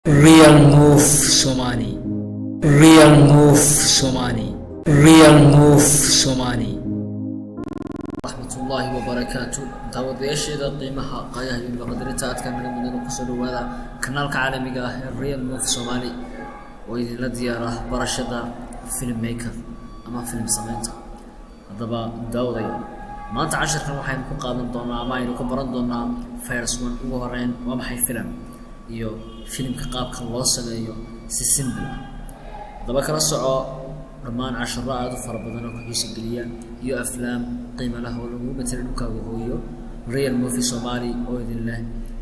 Real Move Somali, Real Move Somali, Real Move Somali. Raxmatullaahi wabarakaatu. Daawadayaasheeda qiimaha, qaayaha iyo qadarinta aadka naga mudan, kusoo dhawaada kanaalka caalamiga ah ee Real Move Somali oo idinla diyaara barashada filmmaker ama film sameynta. Haddaba daawadaya, maanta casharkan waxaynu ku qaadan doonaa ama aynu ku baran doonaa first one, ugu horeyn, waa maxay film iyo filimka qaabka loo sameeyo si simple ah. Haddaba kala soco dhammaan casharo aada u fara badan oo ku xiisa geliya iyo aflaam qiimo leh oo lagu matala dhulkaaga hooyo. Real Movie Somali oo idin leh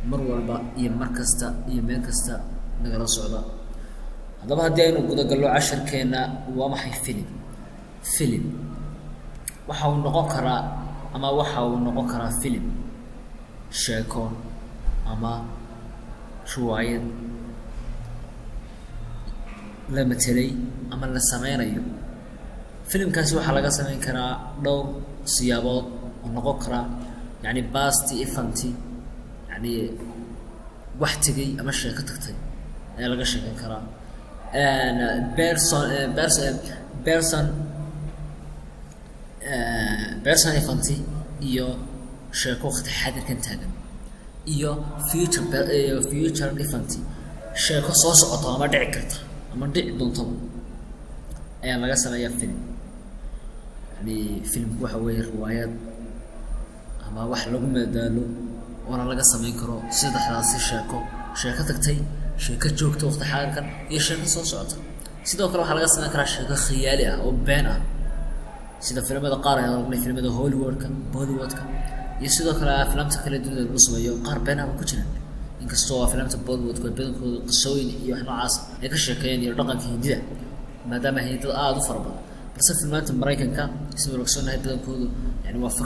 mar walba iyo mar kasta iyo meel kasta nagala socda. Haddaba haddii aynu gudagallo casharkeenna, waa maxay filim? Filim waxa uu noqon karaa ama waxa uu noqon karaa filim sheeko ama riwaayad la matelay ama la sameynayo. Filimkaasi waxaa laga sameyn karaa dhowr siyaabood oo noqon karaa, yani, past event, yani wax tegay ama sheeko tagtay ayaa laga sheekeyn karaa, person event iyo sheeko waqti xaadirkan taagan, iyo future event, sheeko soo socota ama dhici karta ama dhici doontaba ayaa laga sameeyaa film. Yani filimku waxa weeye riwaayad ama wax lagu madadaalo, oona laga sameyn karo saddexdaasi sheeko: sheeko tagtay, sheeko joogta waqti xaadirkan iyo sheeko soo socota. Sidoo kale waxaa laga sameyn karaa sheeko khiyaali ah oo been ah, sida filimada qaar ayaan aragnay, filimada Hollywoodka, Bollywoodka iyo sidoo kale aflaamta kale dunida lagu sameeyo, qaar been ah ba ku jiraan, inkastoo aflaamta Bollywoodku ay badankooda qisooyin iyo wax noocaas ay ka sheekeeyeen iyo dhaqanka Hindida, maadaama hindida aada u fara badan. Balse filmaanta Maraykanka, sida ogsoonnahay, badankoodu yani waa